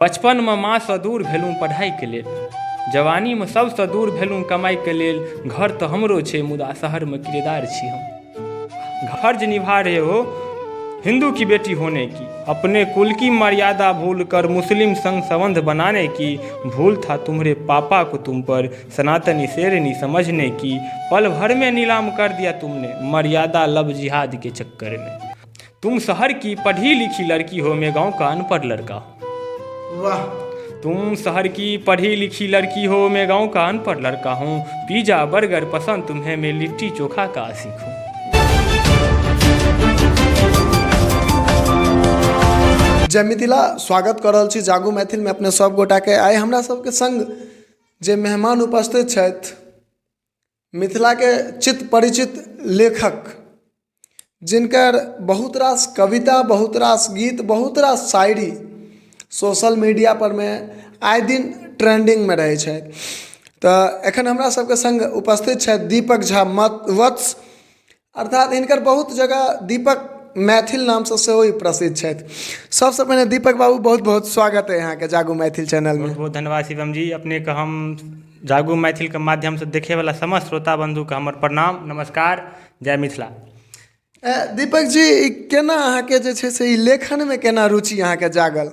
बचपनमे माँसँ दूर भेलहुँ पढ़ाइके लेल, जवानीमे सभसँ दूर भेलहुँ कमाइके लेल। घर तऽ हमरो छै मुदा शहरमे किरेदार छी हम। फर्ज निभा रहे हो हिंदू की बेटी होने की, अपने कुल की मर्यादा भूल कर मुस्लिम संग संबंध बनाने की। भूल था तुम्हरे पापा को तुम पर सनातनी शेरनी समझने की, पल भर में नीलाम कर दिया तुमने मर्यादा लव जिहाद के चक्कर में। तुम शहर की पढ़ी लिखी लड़की हो, मैं गांव का अनपढ़ लड़का हूँ। वाह। तुम शहर की पढ़ी लिखी लड़की हो, मैं गांव का अनपढ़ लड़का हूँ। पिज्जा बर्गर पसंद तुम्हें, मैं लिट्टी चोखा का आशिक हूँ। जय मिथिला। स्वागत कऽ रहल छी जागू मैथिलमे अपने सभ गोटाके। आइ हमरा सबके संग जे मेहमान उपस्थित छथि, मिथिलाके चित परिचित लेखक, जिनकर बहुत रास कविता, बहुत रास गीत, बहुत रास शायरी सोशल मीडियापर मे आए दिन ट्रेंडिंगमे रहै छथि, तऽ एखन हमरा सबके सङ्ग उपस्थित छथि दीपक झा मत वत्स, अर्थात हिनकर बहुत जगह दीपक मैथिल नामसँ सेहो ई प्रसिद्ध छथि। सबसँ पहिने दीपक बाबू, बहुत बहुत स्वागत अइ अहाँके जागू मैथिल चैनलमे। बहुत बहुत धन्यवाद शिवम जी अपनेके। हम जागू मैथिलके माध्यमसँ देखैवला समस्त श्रोता बन्धुके हमर प्रणाम, नमस्कार, जय मिथिला। दीपक जी, ई केना अहाँके जे छै से ई लेखनमे केना रुचि अहाँके जागल?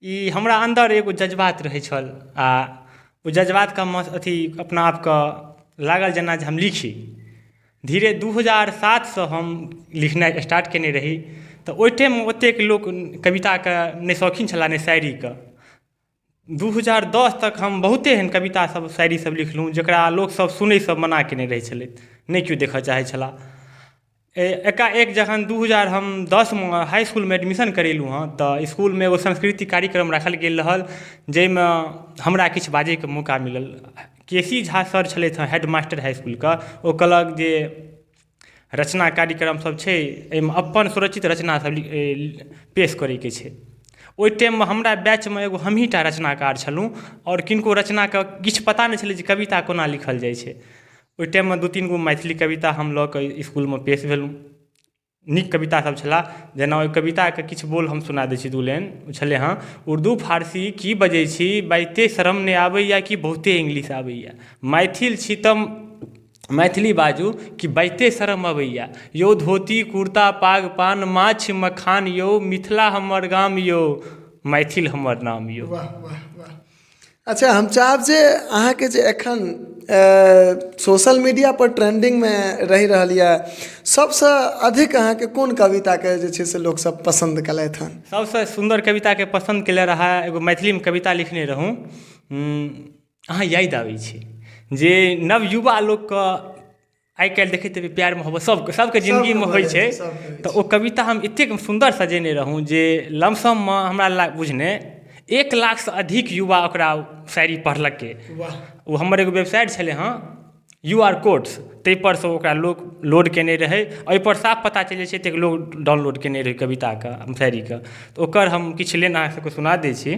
ई हमरा अन्दर एगो जज्बात रहै छल आ ओ जज्बातके हम अथी अपना आपके लागल जेना जे हम लिखी। धीरे 2007सँ हम लिखनाइ स्टार्ट कयने रही, तऽ ओहि टाइममे ओतेक लोक कविताके नहि शौकीन छलाह, नहि शायरीके। 2010 तक हम बहुते एहन कविता सब, शायरी सब लिखलहुँ जकरा लोकसब सुनैसँ मना कयने रहै छलथि, नहि केओ देखऽ चाहै छलाह। एकाएक जखन 2010मे हाई इसकुलमे एडमिशन करेलहुँ हँ, तऽ इसकुलमे एगो सांस्कृतिक कार्यक्रम राखल गेल रहल, जाहिमे हमरा किछु बाजैके मौका मिलल। के सी झा सर छलथि हँ हेड मास्टर हाई इसकुलके। ओ कहलक जे रचना कार्यक्रम सब छै, एहिमे अपन सुरक्षित रचना सब पेश करैके छै। ओहि टाइममे हमरा बैचमे एगो हमहीँ टा रचनाकार छलहुँ आओर किनको रचनाके किछु पता नहि छलै जे कविता कोना लिखल जाइ छै। ओहि टाइममे दू तीन गो मैथिली कविता हम लऽ कऽ इसकुलमे पेश भेलहुँ। नीक कविता सब छलाह, जेना ओहि कविताके किछु बोल हम सुना दै छी, दू लाइन छलै हँ। उर्दू फारसी की बजै छी, बाजिते शरम नहि आबैए, कि बहुते इंग्लिश आबैए? मैथिल छी तऽ मैथिली बाजू, कि बाजिते शरम अबैए? यौ धोती कुर्ता पाग पान माछ मखान यौ, मिथिला हमर गाम यौ, मैथिल हमर नाम यौ। वाह वाह वाह! अच्छा, हम चाहब जे अहाँके जे एखन सोशल मीडिया पर ट्रेंडिंगमे रहि रहल यऽ, सबसँ अधिक अहाँके कोन कविताके जे छै से लोकसब पसन्द केलथि हन? सबसँ सुन्दर कविताके पसन्द केले रहए, एगो मैथिलीमे कविता लिखने रहौँ, अहाँ यादि आबै छै, जे नवयुवा लोकके आइ काल्हि देखैत हेबै प्यार मोहब्बत सबके सबके जिन्दगीमे होइ छै। तऽ ओ कविता हम एतेक सुन्दर सजेने रहौँ जे लमसममे हमरा बुझने 1 लाखसँ अधिक युवा ओकरा शायरी पढ़लकै। ओ हमर एगो वेबसाइट छलै हँ यू आर कोड्स, ताहिपर सँ ओकरा लोक लोड केने रहै। एहिपर साफ पता चलि जाइ छै एतेक लोक डाउनलोड केने रहै कविताके, शायरीके। तऽ ओकर हम किछु लाइन अहाँ सबके सुना दै छी।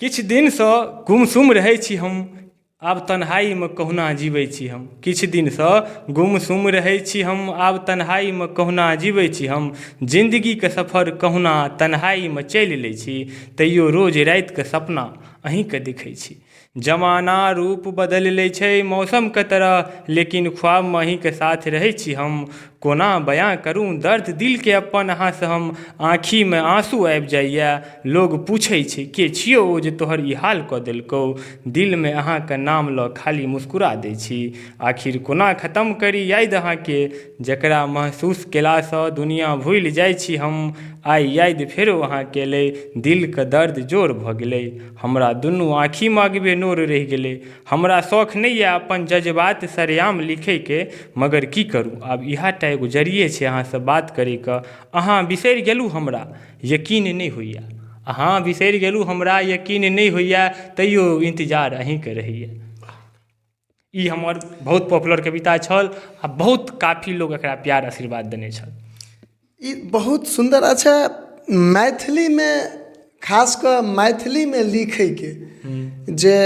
किछु दिनसँ गुमसुम रहै छी हम, आब तन्हाइमे कहुना जीबै छी हम। किछु दिनसँ गुमसुम रहै छी हम, आब तन्हाइमे कहुना जीबै छी हम। जिन्दगीके सफर कहुना तन्हाइमे चलि लै छी, तैयो रोज रातिके सपना अहीँके देखै छी। जमाना रूप बदलि लै छै मौसमके तरह, लेकिन ख्वाबमे अहीँके साथ रहै छी हम। कोना बयाँ करू दर्द दिलके अपन अहाँसँ हम, आँखिमे आँसू आबि जाइए। लोग पूछै छै के छियौ ओ जे तोहर ई हाल कऽ देलकौ, दिलमे अहाँके नाम लऽ खाली मुस्कुरा दै छी। आखिर कोना खतम करी यादि अहाँके, जकरा महसूस केलासँ दुनिया भूलि जाइ छी हम। आइ यादि फेरो अहाँके एलै, दिलके दर्द जोर भऽ गेलै, हमरा दुनू आँखिमे अगबे नोर रहि गेलै। हमरा शौख नहि यऽ अपन जज्बात सरेआम लिखैके, मगर की करू, आब इएह टा एगो जरिये छै अहाँसँ बात करैके। अहाँ बिसरि गेलहुँ हमरा यकीन नहि होइए, अहाँ बिसरि गेलहुँ हमरा यकीन नहि होइए, तैयो इन्तजार अहीँके रहैए। ई हमर बहुत पॉपुलर कविता छल आ बहुत काफी लोक एकरा प्यार आशीर्वाद देने छल। ई बहुत सुन्दर। अच्छा, मैथिलीमे, खास कऽ मैथिलीमे लिखैके जे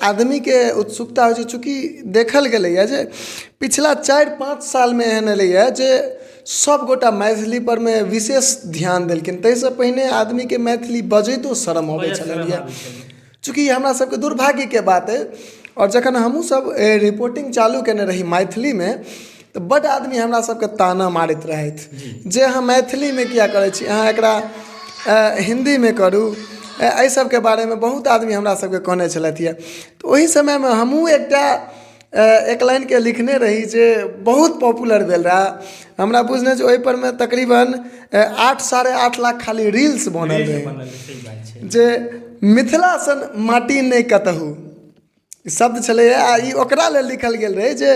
आदमीके उत्सुकता होइ छै। चूँकि देखल गेलैए जे पिछला 4-5 सालमे एहन एलैए जे सभगोटा मैथिलीपर मे विशेष ध्यान देलखिन। ताहिसँ पहिने आदमीके मैथिली बजैतो शरम अबै छलनि। चूँकि हमरा सबके दुर्भाग्यके बात अइ, आओर जखन हमहूँसब रिपोर्टिंग चालू कयने रही मैथिलीमे तऽ बड्ड आदमी हमरा सबके ताना मारैत रहथि जे अहाँ मैथिलीमे किया करै छी, अहाँ एकरा हिन्दीमे करू। एहि सबके बारेमे बहुत आदमी हमरा सबके कहने छलथि यऽ। तऽ ओहि समयमे हमहूँ एकटा एक लाइनके लिखने रही जे बहुत पॉपुलर भेल रहए। हमरा बुझने जे ओहिपर मे तकरीबन 8 8.5 लाख खाली रील्स बनल रहै, जे मिथिला सन माटी नहि कतहु शब्द छलैए। आ ई ओकरा लेल लिखल गेल रहै जे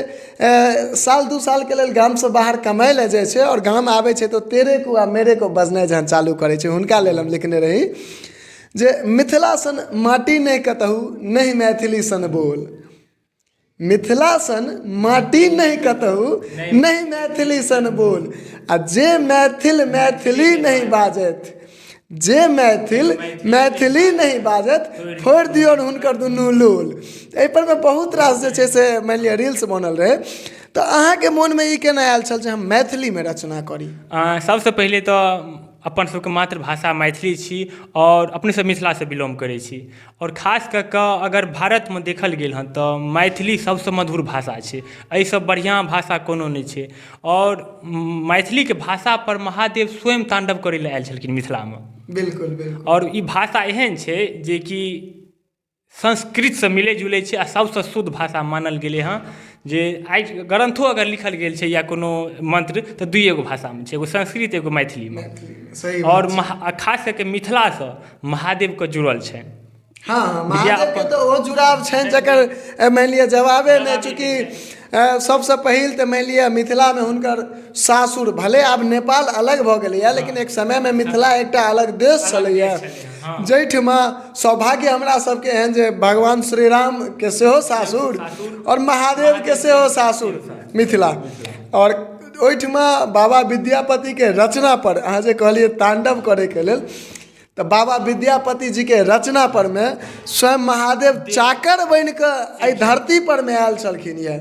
साल 2 सालके लेल गामसँ बाहर कमाइ लए जाइ छै आओर गाम आबै छै तऽ तेरे को आ मेरे को बजनाइ जहन चालू करै छै, हुनका लेल हम लिखने रही जे मिथिला सन माटी नहि कतहु, नहि मैथिली सन बोल। मिथिला सन माटी नहि कतहु, नहि मैथिली सन बोल। आ जे मैथिल मैथिली नहि बाजथि, जे मैथिल मैथिली नहि बाजत, फोड़ि दियौन हुनकर दुनू लोल। एहिपर मे बहुत रास जे छै से मानि लिअ रील्स बनल रहै। तऽ अहाँके मोनमे ई केना आयल छल जे हम मैथिलीमे रचना करी? सभसँ पहिले तऽ अपन सभके मातृभाषा मैथिली छी आओर अपने सभ मिथिलासँ बिलोंग करै छी। आओर खास कऽ कऽ अगर भारतमे देखल गेल हँ तऽ मैथिली सभसँ मधुर भाषा छै, एहिसँ बढ़िआँ भाषा कोनो नहि छै। आओर मैथिलीके भाषापर महादेव स्वयं ताण्डव करै लए आयल छलखिन मिथिलामे। बिल्कुल बिल्कुल। आओर ई भाषा एहन छै जेकि संस्कृतसँ मिलै जुलै छै आ सभसँ शुद्ध भाषा मानल गेलै हँ। जे आइ ग्रन्थो अगर लिखल गेल छै या कोनो मन्त्र तऽ दुइए गो भाषामे छै, एगो संस्कृत एगो मैथिलीमे। सही। आओर खास कऽ के मिथिलासँ महादेवके जुड़ल छनि। हँ हँ, महादेवके तऽ ओ जुड़ाव छनि जकर मानि लिअ जवाबे नहि। चूँकि सभसँ पहिल तऽ मानि लिअ मिथिलामे हुनकर सासुर, भले आब नेपाल अलग भऽ गेलैए लेकिन एक समयमे मिथिला एकटा अलग देश छलैए, जाहिठमा सौभाग्य हमरा सबके एहन जे भगवान श्री रामके सेहो सासुर आओर महादेवके सेहो सासुर मिथिला। आओर ओहिठमा बाबा विद्यापतिके रचनापर अहाँ जे कहलियै ताण्डव करैके लेल, तऽ बाबा विद्यापति जीके रचना परमे स्वयं महादेव चाकर बनि कऽ एहि धरती परमे आयल छलखिन यऽ।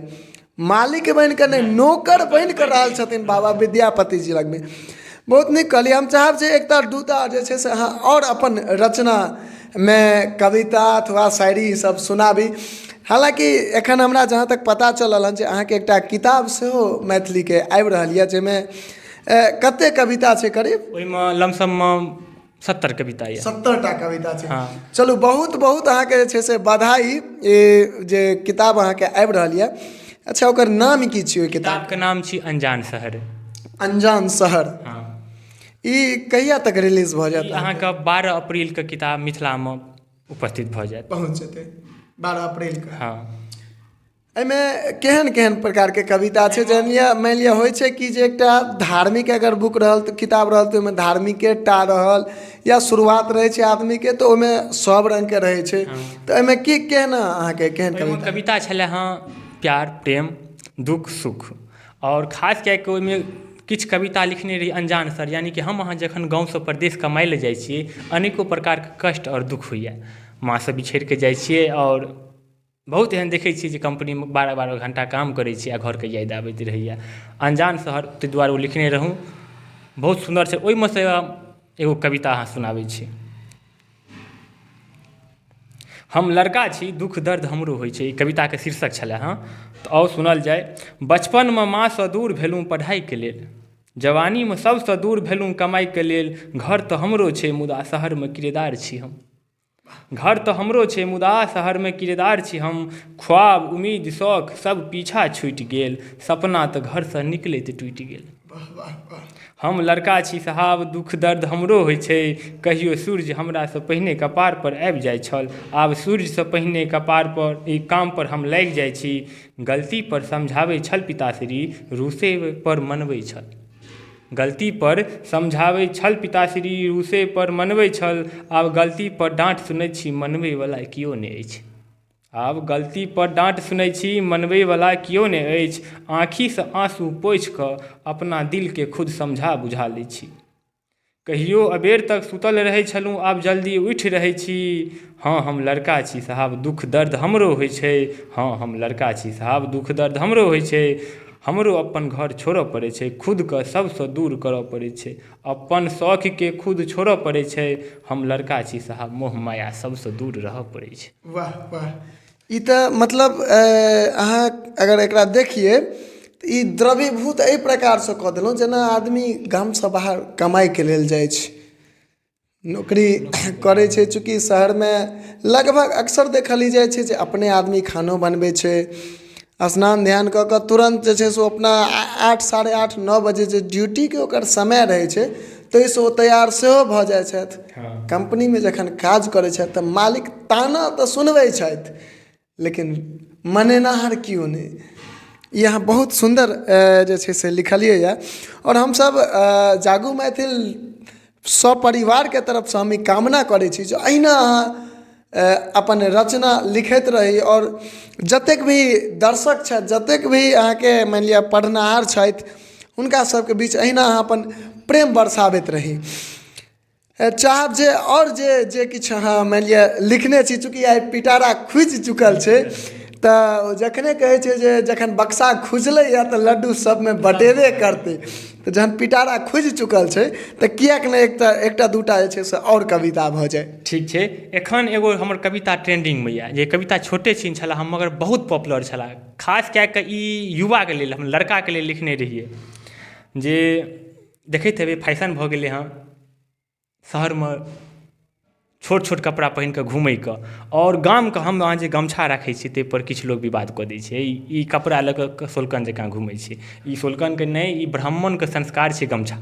मालिक बनि कऽ नहि, नौकर बनि कऽ रहल छथिन बाबा विद्यापति जी लगमे। बहुत नीक कहलियै। हम चाहब जे एकटा दूटा जे छै से अहाँ आओर अपन रचनामे कविता अथवा शायरी ईसभ सुनाबी। हालाँकि एखन हमरा जहाँ तक पता चलल हँ जे अहाँके एकटा किताब सेहो मैथिलीके आबि रहल यऽ, जाहिमे कते कविता छै करीब? ओहिमे लमसममे 70 कविता यऽ। 70टा कविता छै। हँ। चलू, बहुत बहुत अहाँके जे छै से बधाई ई जे किताब अहाँके आबि रहल यऽ। अच्छा, ओकर नाम की छियै ओहि किताब? किताबके नाम छी अनजान शहर। अनजान शहर। हँ। ई कहिया तक रिलीज भऽ ई जायत? अहाँके 12 अप्रीलके किताब मिथिलामे उपस्थित भऽ जायत, पहुँच जेतै 12 अप्रीलके। हँ। एहिमे केहन केहन प्रकारके कविता छै? जानि लिअ, मानि लिअ होइ छै कि जे एकटा धार्मिक अगर बुक रहल तऽ किताब रहल तऽ ओहिमे धार्मिके टा रहल, या शुरुआत रहै छै आदमीके तऽ ओहिमे सब रङ्गके रहै छै। तऽ एहिमे की केहन अहाँके केहन ओहिमे कविता? कविता छलै हँ प्यार, प्रेम, दुःख, सुख। आओर खास कए कऽ ओहिमे किछु कविता लिखने रही अनजान सर, यानि कि हम अहाँ जखन गाँवसँ परदेश कमाइ लए जाइ छियै, अनेको प्रकारके कष्ट आओर दुःख होइए। माँसँ बिछड़ि कऽ जाइ छियै आओर बहुत एहन देखै छियै जे कम्पनीमे 12-12 घण्टा काम करै छी आ घरके याद आबैत रहैए। अनजान शहर, ताहि दुआरे ओ लिखने रहौँ। बहुत सुन्दर छै। ओहिमे सँ एगो कविता अहाँ सुनाबै छी। हम लड़का छी, दुःख दर्द हमरो होइ छै, ई कविताके शीर्षक छलै हँ। तऽ आउ सुनल जाय। बचपनमे माँसँ दूर भेलहुँ पढ़ाइके लेल, जवानीमे सभसँ दूर भेलहुँ कमाइके लेल। घर तऽ हमरो छै मुदा शहरमे किरेदार छी हम। घर तऽ हमरो छै मुदा शहरमे किरेदार छी हम। ख्वाब, उम्मीद, शौक सब पीछा छूटि गेल, सपना तऽ घरसँ निकलैत टूटि गेल। हम लड़का छी साहब, दुःख दर्द हमरो होइ छै। कहियो सूर्य हमरासँ पहिने कपार पर आबि जाइ छल, आब सूर्यसँ पहिने कपार पर ई काम पर हम लागि जाइ छी। गलती पर समझाबै छल पिताश्री, रूसे पर मनबै छल। गलती पर समझाबै छल पिताश्री, रूसे पर मनबै छल। आब गलती पर डाँट सुनै छी, मनबैवला केओ नहि अछि। आब गलती पर डाँट सुनै छी, मनबैवला केओ नहि अछि। आँखिसँ आँसू पोछि कऽ अपना दिलके खुद समझा बुझा लै छी। कहियो अबेर तक सूतल रहै छलहुँ, आब जल्दी उठि रहै छी। हँ, हम लड़का छी साहब, दुःख दर्द हमरो होइ छै। हँ, हम लड़का छी साहब, दुःख दर्द हमरो होइ छै। हमरो अपन घर छोड़य पड़ै छै, खुदके सभसँ दूर करय पड़ै छै, अपन शौकके खुद छोड़य पड़ै छै। हम लड़का छी साहब, मोह माया सभसँ दूर रहय पड़ै छै। वाह वाह, ई तऽ मतलब अहाँ अगर एकरा देखियै तऽ ई द्रवीभूत एहि प्रकारसँ कऽ देलहुँ जेना आदमी गामसँ बाहर कमाइके लेल जाइ छै, नौकरी करै छै। चूँकि शहरमे लगभग अक्सर देखल ई जाइ छै जे अपने आदमी खानो बनबै छै, स्नान ध्यान कऽ कऽ तुरन्त जे छै से ओ अपना 8 साढ़े 8 9 बजे जे ड्यूटीके ओकर समय रहै छै ताहिसँ ओ तैयार सेहो भऽ जाइ छथि। कम्पनीमे जखन काज करै छथि तऽ मालिक ताना तऽ सुनबै छथि, लेकिन मनेनहार केओ नहि। ई अहाँ बहुत सुन्दर जे छै से लिखलियै यऽ। आओर हमसभ जागू मैथिल सपरिवारके तरफसँ हम ई कामना करै छी जे अहिना अहाँ अपन रचना लिखैत रही, आओर जतेक भी दर्शक छथि, जतेक भी अहाँके मानि लिअ पढ़निहार छथि, हुनका सभके बीच अहिना अहाँ अपन प्रेम बरसाबैत रही। चाहब जे आओर जे जे किछु अहाँ मानि लिअ लिखने छी, चूँकि आइ पिटारा खुजि चुकल छै, तऽ जखने कहै छै जे जखन बक्सा खुजलैए तऽ लड्डू सभमे बटेबे करतै, तऽ जहन पिटारा खुजि चुकल छै तऽ किएक नहि एकटा एकटा दूटा जे छै से आओर कविता भऽ जाय। ठीक छै, एखन एगो हमर कविता ट्रेंडिंगमे यए, जे कविता छोटे छिन छलाह हम, मगर बहुत पॉपुलर छलाह। खास कए कऽ ई युवाके लेल, हम लड़काके लेल लिखने रहियै। जे देखैत हेबै फैशन भऽ गेलै हँ शहरमे छोट छोट कपड़ा पहिन कऽ घूमयके, आओर गामके हम अहाँ जे गमछा राखै छी ताहिपर किछु लोक विवाद कऽ दै छै, ई कपड़ा लऽ कऽ सोलकन जकाँ घूमै छै। ई सोलकनके नहि, ई ब्राह्मणके संस्कार छै गमछा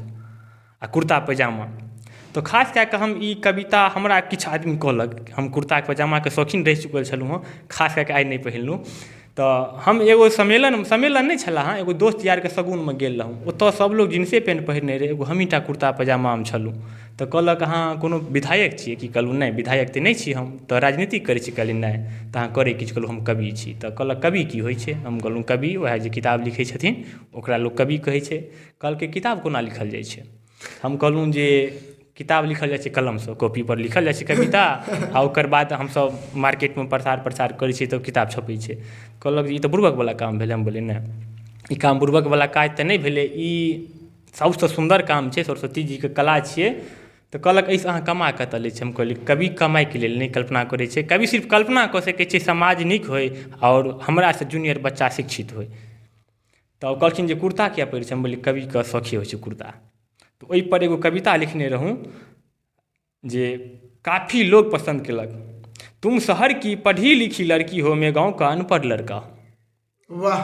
आ कुर्ता पैजामा। तऽ खास कए कऽ हम ई कविता हमरा किछु आदमी कहलक, हम कुर्ता पैजामाके शौकीन रहि चुकल छलहुँ हँ, खास कए कऽ आइ नहि पहिरलहुँ। तऽ हम एगो सम्मेलन सम्मेलन नहि छलाह हँ, एगो दोस्त यारके शगुनमे गेल रहौँ। ओतय सभलोग जींसे पैंट पहिरने रहै, एगो हमहीँ टा कुर्ता पैजामामे छलहुँ। तऽ कहलक अहाँ कोनो विधायक छियै की? कहलहुँ नहि, विधायक तऽ नहि छी हम। तऽ राजनीति करै छी? कहलियै नहि। तऽ अहाँ करै की छी? कहलहुँ हम कवि छी। तऽ कहलक कवि की होइ छै? हम कहलहुँ कवि उएह जे किताब लिखै छथिन ओकरा लोक कवि कहै छै। कहलकै किताब कोना लिखल जाइ छै? हम कहलहुँ जे किताब लिखल जाइ छै कलमसँ, कॉपीपर लिखल जाइ छै कविता, आ ओकर बाद हमसभ मार्केटमे प्रसार प्रचार करै छियै तऽ किताब छपै छै। कहलक ई तऽ बुड़बकवला काम भेलै। हम कहलियै नहि, ई काम बुड़बकवला काज तऽ नहि भेलै, ई सबसँ सुन्दर काम छै, सरस्वती जीके कला छियै। तऽ कहलक एहिसँ अहाँ कमा कतऽ लै छियै? हम कहलियै कवि कमाइके लेल नहि कल्पना करै छै, कवि सिर्फ कल्पना कऽ सकै छै समाज नीक होइ आओर हमरासँ जूनियर बच्चा शिक्षित होइ। तऽ ओ कहलखिन जे कुर्ता किया पहिरै छै? हम कहलियै कविके शौखे होइ छै कुर्ता। तऽ ओहिपर एगो कविता लिखने रहौँ जे काफी लोग पसन्द केलक। तुम शहर की पढ़ी लिखी लड़की हो, मैं गाँव का अनपढ़ लड़का हूँ। वाह।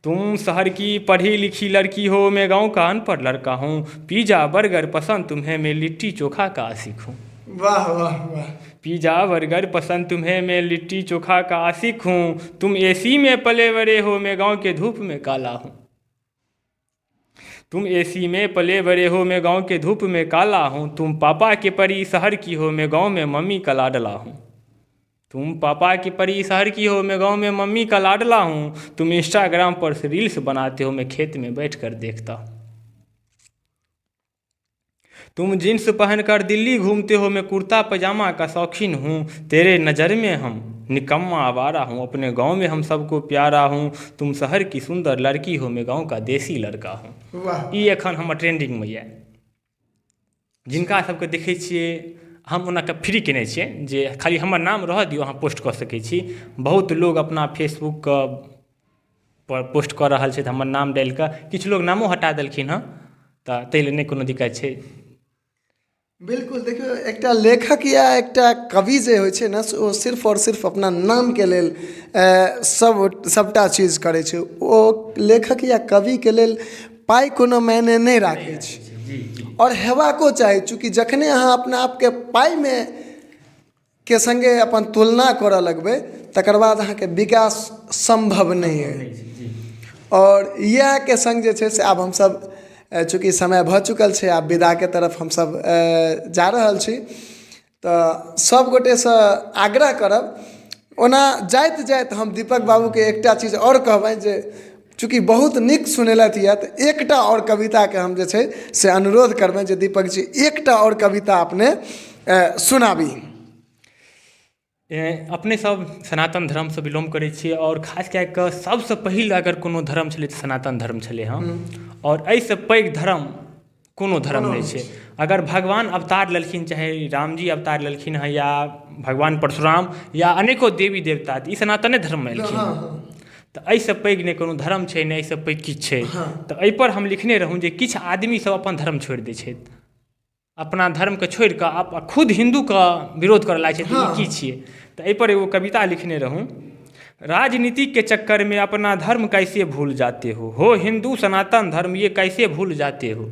तुम शहर की पढ़ी लिखी लड़की हो, मैं गाँव का अनपढ़ लड़का हूँ। पिज्जा बर्गर पसंद तुम्हें, मैं लिट्टी चोखा का आशिक हूँ। वाह वाह वाह। पिज्जा बर्गर पसंद तुम्हें, मैं लिट्टी चोखा का आशिक हूँ। तुम एसी में पले बड़े हो, मैं गाँव के धूप में काला हूँ। तुम एसी में पले बड़े हो, मैं गाँव के धूप में काला हूँ। तुम पापा के परी शहर की हो, मैं गाँव में मम्मी का लाडला हूँ। तुम पापा की परी शहर की हो, मैं गाँव में मम्मी का लाडला हूँ। तुम इंस्टाग्राम पर से रील्स बनाते हो, मैं खेत में बैठ कर देखता हूँ। तुम जीन्स पहनकर दिल्ली घूमते हो, मैं कुर्ता पजामा का शौकीन हूँ। तेरे नज़र में हम निकम्मा आवारा हूँ, अपने गांव में हम सबको प्यारा हूँ। तुम शहर की सुंदर लड़की हो, मैं गांव का देसी लड़का हूँ। वाह। ई एखन हमर ट्रेंडिंगमे यऽ। जिनका सबके देखै छियै हम ओना कऽ फ्री केने छियै जे खाली हमर नाम रहऽ दियौ, अहाँ पोस्ट कऽ सकै छी। बहुत लोग अपना फेसबुकके पर पोस्ट कऽ रहल छथि हमर नाम डालि कऽ। किछु लोग नामो हटा देलखिन हँ, तऽ ताहि लए नहि कोनो दिक्कत छै। बिल्कुल, देखियौ एकटा लेखक या एकटा कवि जे होइ छै ने से ओ सिर्फ आओर सिर्फ अपना नामके लेल सब सभटा चीज करै छै। ओ लेखक या कविके लेल पाइ कोनो मायने नहि राखै छै, आओर हेबाको चाही। चूँकि जखने अहाँ अपना आपके पाइमे के सङ्गे अपन तुलना करऽ लगबै तकर बाद अहाँके विकास सम्भव नहि अइ। आओर इएहके सङ्ग जे छै से आब हमसभ चूँकि समय भऽ चुकल छै, आब विदाके तरफ हमसभ जा रहल छी। तऽ सभ गोटेसँ आग्रह करब, ओना जाइत जाइत हम दीपक बाबूके एकटा चीज आओर कहबनि जे चूँकि बहुत नीक सुनेलथि यए, तऽ एकटा आओर कविताके हम जे छै से अनुरोध करबनि जे दीपक जी एकटा आओर कविता अपने सुनाबी। अपने सब सनातन धर्मसँ बिलोंग करै छियै आओर खास कए कऽ सबसँ पहिल अगर कोनो धर्म छलै तऽ सनातन धर्म छलै हँ। आओर एहिसँ पैघ धर्म कोनो धर्म नहि छै। अगर भगवान अवतार लेलखिन, चाहे रामजी अवतार लेलखिन हँ या भगवान परशुराम या अनेको देवी देवता, तऽ ई सनातने धर्ममे एलखिन हँ। तऽ एहिसँ पैघ नहि कोनो धर्म छै, नहि एहिसँ पैघ किछु छै। तऽ एहिपर हम लिखने रहौँ जे किछु आदमी सब अपन धर्म छोड़ि दै छथि, अपना धर्मके छोड़ि कऽ खुद हिन्दूके विरोध करऽ लागै छै, तऽ ई की छियै? तऽ एहिपर एगो कविता लिखने रहौँ। राजनीति के चक्कर में अपना धर्म कैसे भूल जाते हो, हो हिंदू सनातन धर्म ये कैसे भूल जाते हो,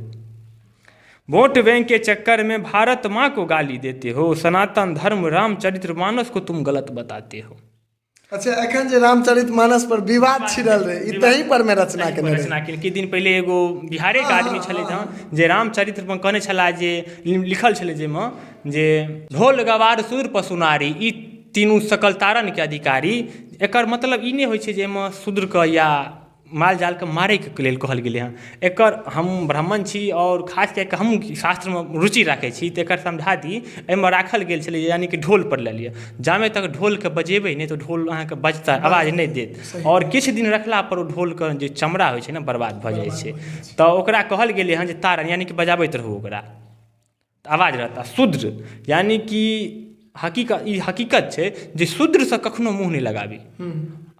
वोट बैंक के चक्कर में भारत माँ को गाली देते हो, सनातन धर्म रामचरित्र मानस को तुम गलत बताते हो। अच्छा, एखन जे रामचरित मानस पर विवाद छिड़ल रहै, ई तही पर मे रचना केने रहै। रचना केलकै। किछु दिन पहिले एगो बिहारेके आदमी छलथि हँ जे रामचरित्रमे कहने छलाह जे लिखल छलै जाहिमे जे ढोल गवार शूर पशु नारी ई तीनू सकल तारणके अधिकारी। एकर मतलब ई नहि होइ छै जे एहिमे शूद्रके या माल जालके मारैके लेल कहल गेलै हँ। एकर हम ब्राह्मण छी आओर खास कए कऽ हम शास्त्रमे रुचि राखै छी, तऽ एकर समझा दी। एहिमे राखल गेल छलै यानि कि ढोल पर लए लिअ, जामे तक ढोलके बजेबै नहि तऽ ढोल अहाँके बजता आवाज नहि देत, आओर किछु दिन रखला पर ओ ढोलके जे चमड़ा होइ छै ने बर्बाद भऽ जाइ छै। तऽ ओकरा कहल गेलै हँ जे तारण यानि कि बजाबैत रहू ओकरा तऽ आवाज रहता। शूद्र यानि कि हकीकत, ई हकीकत छै जे शूद्रसँ कखनो मुँह नहि लगाबी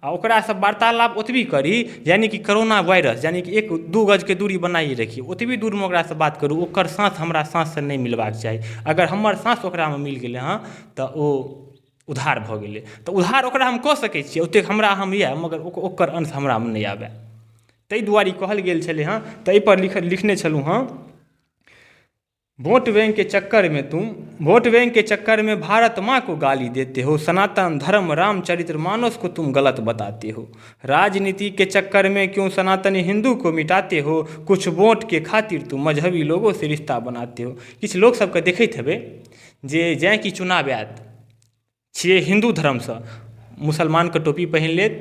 आ ओकरासँ वार्तालाप ओतबी करी यानि कि कोरोना वायरस यानि कि 1-2 गजके दूरी बनाइए रखी, ओतबी दूरमे ओकरासँ बात करू। ओकर साँस हमरा साँससँ नहि मिलबाक चाही, अगर हमर साँस ओकरामे मिल गेलै हँ तऽ ओ उधार भऽ गेलै। तऽ उधार ओकरा हम कऽ सकै छियै, ओतेक हमरा हम यए, मगर ओकर अंश हमरामे नहि आबय, ताहि दुआरे ई कहल गेल छलै हँ। तऽ एहिपर लिखने छलहुँ हँ, वोट बैंक के चक्कर में तुम वोट बैंक के चक्कर में भारत माँ को गाली देते हो, सनातन धर्म रामचरित्र मानस को तुम गलत बताते हो, राजनीति के चक्कर में क्यों सनातन हिंदू को मिटाते हो, कुछ वोट के खातिर तुम मजहबी लोगों से रिश्ता बनाते हो। किछु लोक सबके देखैत हेबै जे जैं कि चुनाव आयत छियै हिन्दू धर्मसँ मुसलमानके टोपी पहिन लेत,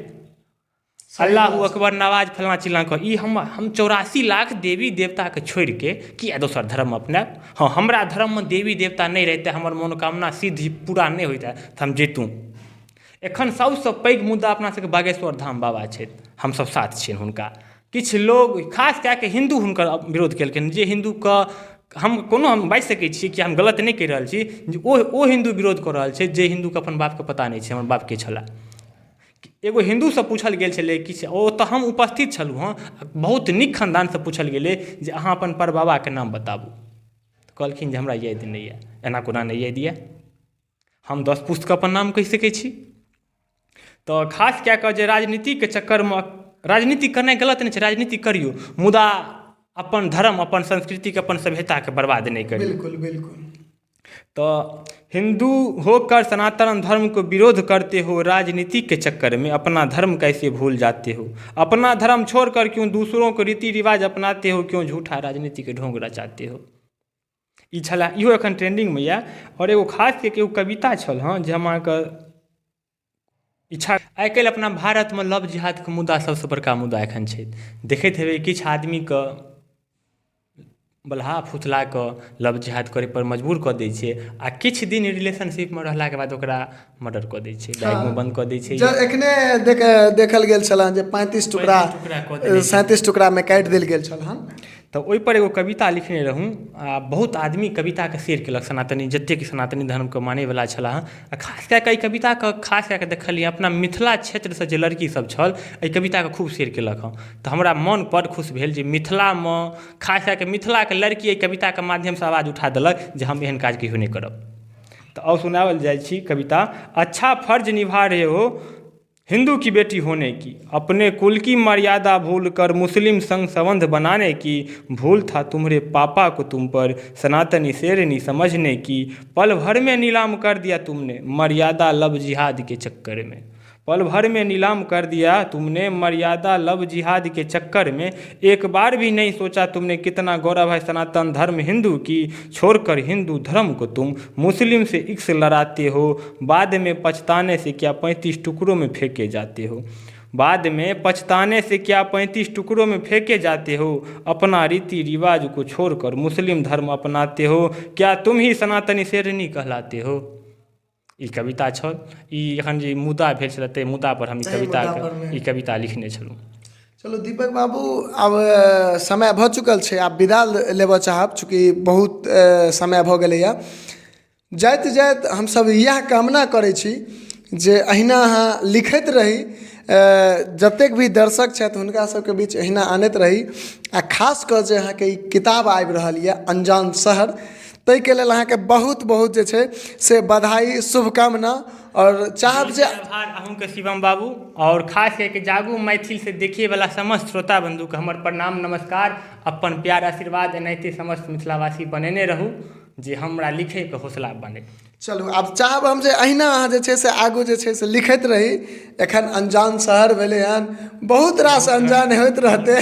अल्लाहू अकबर नवाज फलाँ चिल्लाँ कऽ, ई हम 84 लाख देवी देवताके छोड़िके किया दोसर धर्म अपनायब? हँ, हमरा धर्ममे देवी देवता नहि रहितै, हमर मनोकामना सिद्धि पूरा नहि होइतै तऽ हम जैतहुँ। एखन सबसँ पैघ मुद्दा अपना सबके बागेश्वर धाम बाबा छथि, हमसब साथ छियनि हुनका। किछु लोग खास कए कऽ हिन्दू हुनकर विरोध केलखिन, जे हिन्दूके हम कोनो हम बाजि सकै छी कि हम गलत नहि कहि रहल छी, जे ओ हिन्दू विरोध कऽ रहल छै जे हिन्दूके अपन बापके पता नहि छै हमर बाप के छलाह। एगो हिन्दूसँ पूछल गेल छलै किछु, ओ तऽ हम उपस्थित छलहुँ हँ, बहुत नीक खानदानसँ पूछल गेलै जे अहाँ अपन परबाबाके नाम बताबू, तऽ कहलखिन जे हमरा याद नहि यऽ। एना कोना नहि याद यऽ, हम 10 पुस्तक अपन नाम कहि सकै छी। तऽ खास कए कऽ जे राजनीतिके चक्करमे राजनीति करनाइ गलत नहि छै, राजनीति करियौ, मुदा अपन धर्म अपन संस्कृतिके अपन सभ्यताके बर्बाद नहि करियौ। बिल्कुल बिल्कुल। तो हिंदू होकर सनातन धर्म को विरोध करते हो, राजनीति के चक्कर में अपना धर्म कैसे भूल जाते हो, अपना धर्म छोड़कर क्यों दूसरों को रीति रिवाज अपनाते हो, क्यों झूठा राजनीति के ढोंग रचाते हो। ई छला, इहो एखन ट्रेंडिंगमे यऽ। आओर एगो खास के एगो कविता छल हँ जे हम अहाँके इच्छा, आइ काल्हि अपना भारतमे लव जिहादके मुद्दा सबसँ बड़का मुद्दा एखन छै। देखैत हेबै किछु आदमीके बलहा फुसला कऽ लव जिहाद करै पर मजबूर कऽ दै छै आ किछु दिन रिलेशनशिपमे रहलाके बाद ओकरा मर्डर कऽ दै छै, बैगमे बन्द कऽ दै छै। एखने देखल गेल छल जे 35 टुकड़ा 37 टुकड़ामे काटि देल गेल छल हन। तऽ ओहिपर एगो कविता लिखने रहूँ आ बहुत आदमी कविताके शेयर केलक, सनातनी जतेक सनातनी धर्मके मानैवला छलाह। आ खास कए कऽ एहि कविताके खास कए कऽ देखलियै अपना मिथिला क्षेत्रसँ जे लड़कीसभ छल एहि कविताके खूब शेयर केलक हँ। तऽ हमरा मन बड़ खुश भेल जे मिथिलामे खास कए कऽ मिथिलाके लड़की एहि कविताके माध्यमसँ आवाज उठा देलक जे हम एहन काज कहियो नहि करब। तऽ आउ सुनाओल जाइ छी कविता। अच्छा फर्ज निभा रहे हो हिंदू की बेटी होने की, अपने कुल की मर्यादा भूल कर मुस्लिम संग संबंध बनाने की, भूल था तुम्हारे पापा को तुम पर सनातनी शेरनी समझने की, पल भर में नीलाम कर दिया तुमने मर्यादा लव जिहाद के चक्कर में, पल भर में नीलाम कर दिया तुमने मर्यादा लव जिहाद के चक्कर में, एक बार भी नहीं सोचा तुमने कितना गौरव है सनातन धर्म हिंदू की, छोड़कर हिंदू धर्म को तुम मुस्लिम से इश्क लड़ाते हो, बाद में पछताने से क्या 35 टुकड़ों में फेंके जाते हो, बाद में पछताने से क्या 35 टुकड़ों में फेंके जाते हो, अपना रीति रिवाज को छोड़कर मुस्लिम धर्म अपनाते हो, क्या तुम ही सनातनी शेरनी कहलाते हो। ई कविता छल। ई एखन जे मुद्दा भेल छलै ताहि मुद्दापर हम ई ताहि कविताके मुद्दापरमे। ई कविता लिखने छलहुँ। चलू दीपक बाबू, आब समय भऽ चुकल छै, आब विदा लेबऽ चाहब, चूँकि बहुत समय भऽ गेलैए। जाइत जाइत हमसभ इएह कामना करै छी जे अहिना अहाँ लिखैत रही, जतेक भी दर्शक छथि हुनका सभके बीच अहिना आनैत रही, आ खास कऽ जे अहाँके ई किताब आबि रहल यए अनजान शहर, ताहिके लेल अहाँके बहुत बहुत जे छै से बधाई, शुभकामना, आओर चाहब जे आभार अहूँके शिवम बाबू, आओर खास कए कऽ जागू मैथिल से देखैवला समस्त श्रोता बन्धुके हमर प्रणाम नमस्कार। अपन प्यार आशीर्वाद एनाहिते समस्त मिथिलावासी बनेने रहू जे हमरा लिखैके हौसला बने। चलू, आब चाहब हम जे अहिना अहाँ जे छै से आगू जे छै से लिखैत रही। एखन अनजान शहर भेलै हन, बहुत रास अनजान होइत रहतै,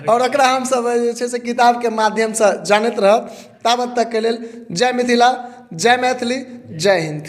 आओर ओकरा हमसभ जे छै से किताबके माध्यमसँ जानैत रहब। ताबत तकके लेल जय मिथिला, जय मैथिली, जय हिन्द।